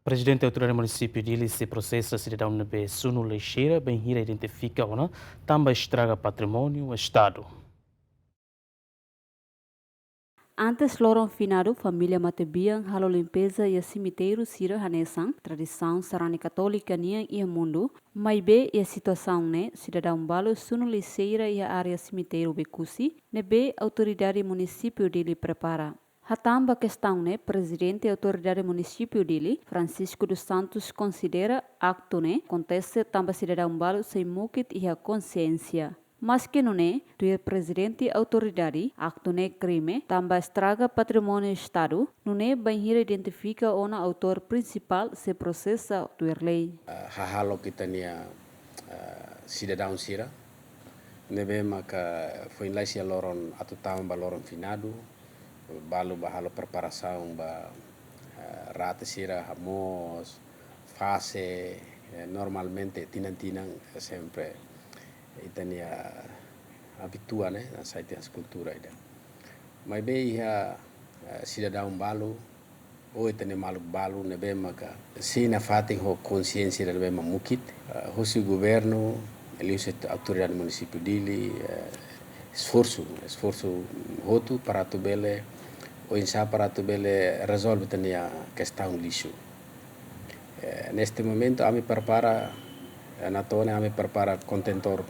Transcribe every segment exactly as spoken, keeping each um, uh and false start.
Prezidente Autoridade Munisípiu Dili sei prosesa sidadaun ne'ebé sunu lixeira bainhira identifika ona tanba estraga patrimóniu Estadu. Antes loron finadu, família matebian halo limpeza iha semitériu sira hanesan tradisaun sarani katólika nian iha mundu, maibé iha situasaun ne'e, sidadaun balu sunu lixeira iha área semitériu Bekusi, ne'ebé Autoridade Munisípiu Dili prepara. Hatán ba kestaun ne'e, Prezidente Autoridade Munisípiu Dili, Francisco dos Santos, konsidera aktu ne'e akontese tanba sidadaun balu sei mukit iha konsiénsia. Maske nune'e, tuir Prezidente Autoridade, aktu ne'e krime tanba estraga patrimóniu Estadu, nune'e bainhira identifika ona autór prinsipál sei prosesa tuir lei. Ah, hahalok ita-nia, ah, sidadaun sira ne'ebé maka foin-lais iha loron atu tama ba loron finadu, balu bá halo preparasaun ba, eh, rate sira, hamoos, fase, eh, normalmente tinan-tinan, eh, sempre ita-nia abitua, ne'e, sai tiha kultura ida. Maibé iha, eh, sidadaun balu, ou ita-nia maluk balu ne'ebé maka sei nafatin ho konsiénsia ida ne'ebé mak mukit, eh, husi governu, liuhusi Autoridade Munisípiu Dili, eh, esforsu, esforsu hotu para atu bele, oinsá para atu bele rezolve ita-nia kestaun lixu. Eh, neste momento ami prepara, eh, na to'o ne'e ami prepara kontentór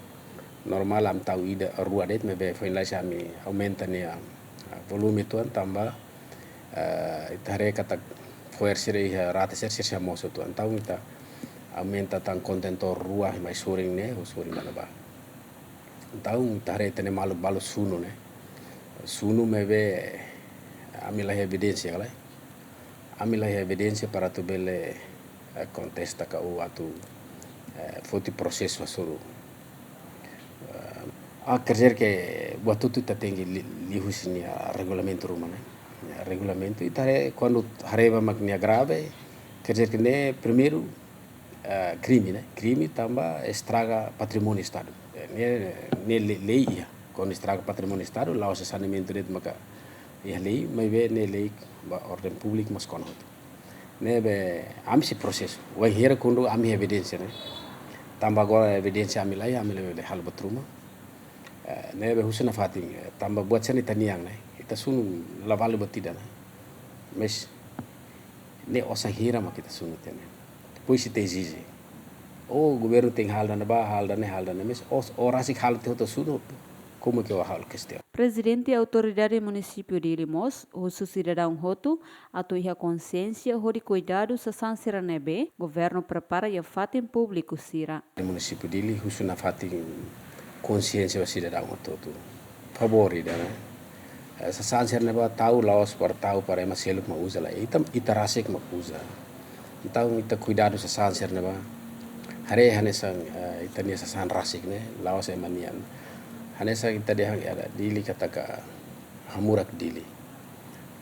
normál, ami tau ida rua de'it, maibé foin-lais ami aumenta nia, ah, volume uitoan tanba, eh, ita haree katak fo'er sira iha rate sira, sira sei hamoos uitoan. Entaun ita aumenta tan kontentór rua mai sorin ne'e, ho sorin ba ne'ebá. Entaun ita haree ita-nia maluk balu sunu ne'e. Sunu maibé ami laiha evidénsia, ka lae? Ami laiha evidénsia para atu bele, eh, kontesta ka ou atu, eh, foti prosesu hasoru. Eh, ah, quer dizer que buat hotu-hotu ita tenke li-, liuhusi nia regulamentu ruma, ne'e. Nia regulamentu, ita haree, kuandu haree ba mak nia grave, quer dizer que ne'e primeiru, eh, krime, ne'e? Krime tanba estraga patrimóniu Estadu. Eh, ne'e, ne'e le-, lei iha. Kuandu estraga patrimóniu Estadu, la'ós saneamentu de'it maka iha lei, maibé ne'e lei ba orden públika mós kona hotu. Ne'ebé ami sei prosesu. Wainhira kuandu ami evidénsia, ne'e. Tanba agora evidénsia ami laiha, ami laiha halo buat ruma. Eh, ne'ebé husu nafatin, eh, tanba buat sira-ne'e ita-nian, ne'e. Ita sunu la vale buat ida, ne'e. Mas ne'e osan hira mak ita sunu tiha ne'e. Depois ita ezije. Ou governu tenke halo ida-ne'ebá, halo ida-ne'e, halo ida-ne'e. Mas ó, ó rasik halo tiha hotu sunu, como que ó halo kestaun? Prezidente Autoridade Munisípiu Dili mós husu sidadaun hotu atu iha konsiénsia hodi kuidadu sasán sira ne'ebé governu prepara iha fatin públiku sira. Munisípiu Dili husu nafatin konsiénsia ba sidadaun hotu-hotu. Favór ida, ne'e? Eh, sasán sira ne'ebá tau la'ós para tau para ema seluk mak uza, lae. Ita, ita rasik mak uza. Entaun ita kuidadu sasán sira ne'ebá. Haree hanesan, eh, ita-nia sasán rasik ne'e, la'ós ema nian. Hanesan ita dehan iha Dili katak hamurak Dili.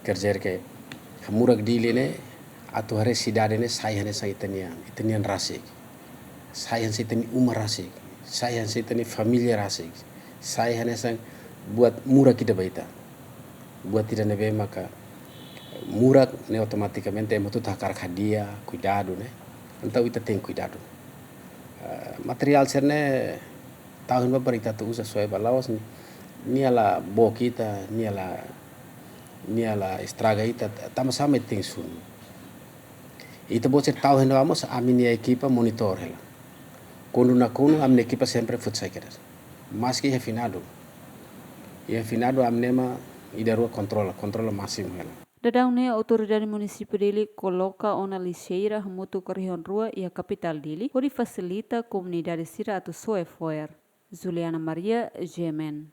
Quer dizer que hamurak Dili ne'e atu haree sidade ne'e sai hanesan ita-nian, ita-nian rasik. Sai hanesan ita-nia uma rasik, sai hanesan ita-nia família rasik, sai hanesan buat murak ida ba ita. Buat ida ne'ebé maka murak ne'e automatikamente ema hotu hakarak hadi'a, kuidadu, ne'e. Entaun ita tenke kuidadu. Eh, materiál sira-ne'e tau iha ne'ebá para ita atu uza soe ba, la'ós nia la book ita, nia la, nia la estraga ita, tanba sá mak ita tenke sunu? Ita-boot sira tau iha ne'ebá mós ami-nia ekipa monitor hela. Kuandu nakonu ami-nia ekipa sempre foti sai kedas. Maske iha finadu. Iha finadu ami-nia ema ida rua kontrola, kontrola másimu hela. Daudaun ne'e Autoridade Munisípiu Dili koloka ona lixeira hamutuk rihun rua iha kapitál Dili, hodi fasilita komunidade sira atu soe fo'er. Juliana Maria, G M N.